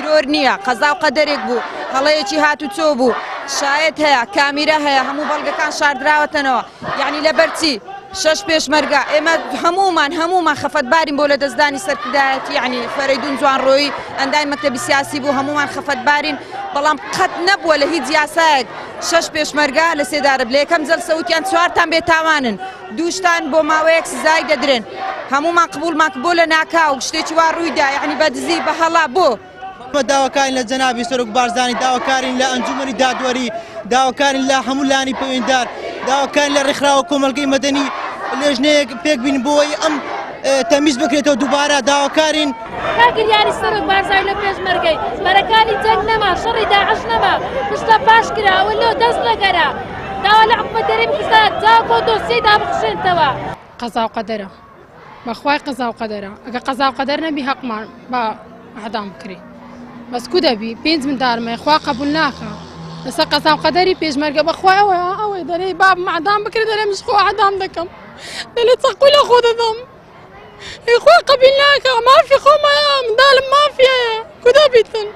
تیرۆر نییە، قەزا و قەدەرێک بوو، هەڵەیەکی هاتوچۆ بوو، شایەت هەیە، کامیرا هەیە، هەموو بەڵگەکان شاردراوەتەنەوە، یەعنی لەبەر چی شەش پێشمەرگە؟ ئێمە هەموومان هەموومان خەفەتبارین بۆ لەدەستدانی سەرکردایەتی، یەعنی فەرەیدون جوانڕۆیی ئەندامی مەکتەبی سیاسی بوو، هەموومان خەفەتبارین، بەڵام قەت نەبووە لە هیچ یاسایەک شەش پێشمەرگە لە سێدارە لە یەکەم جەلسە وتیان چوارتان بێتاوانن، دووشتان بۆ ماوەیەک سزای دەدرێن، هەموومان قبوڵمان کرد، بۆ لە ناکاو شتێکی وا ڕوویدا، یەعنی بە دزی بە هەڵە بۆ؟ ئێمە داواکارین لە جەنابی سەرۆک بارزانی، داواکارین لە ئەنجومەنی دادوەری، داواکارین لە هەموو لایەنی پەیوەندیدار، داواکارین لە ڕێکخراوە کۆمەڵگەی مەدەنی لێژنەیەک پێکبین بۆ ئەوەی ئەم تەمیز بکرێتەوە دووبارە داواکارین. کاک گریانی سەرۆک بارزانی لە پێشمەرگەی بەرەکانی جەنگ نەما، شەڕی داعش نەما، پشتە پاش کرا، ئەوە لۆ دەست نەگەرا. داوا لە حکومەت هەرێمی کوردستان تاکۆ دۆسیەی دابخشێنتەوە. قەزاو قەدەرە بەخوای قەزاو قەدەرە ئەگە قەزاو قەدەر نەبی هەقمان با ئەعدام بکرێ بەس کو دەبی پێنج مندارمە خوا قبول ناکا لەسەر قەزاو قەدەری پێشمەرگە بەخوای ئەوە ئەوەی دەرێ باب ئەعدام بکرێ دەرێ منش خۆ ئەعدام دەکەم دەلێ چەقوو لە خۆ دەدەم خوا قبول ناکا مافی خۆمە منداڵم مافی هەیە کو دەبیتن.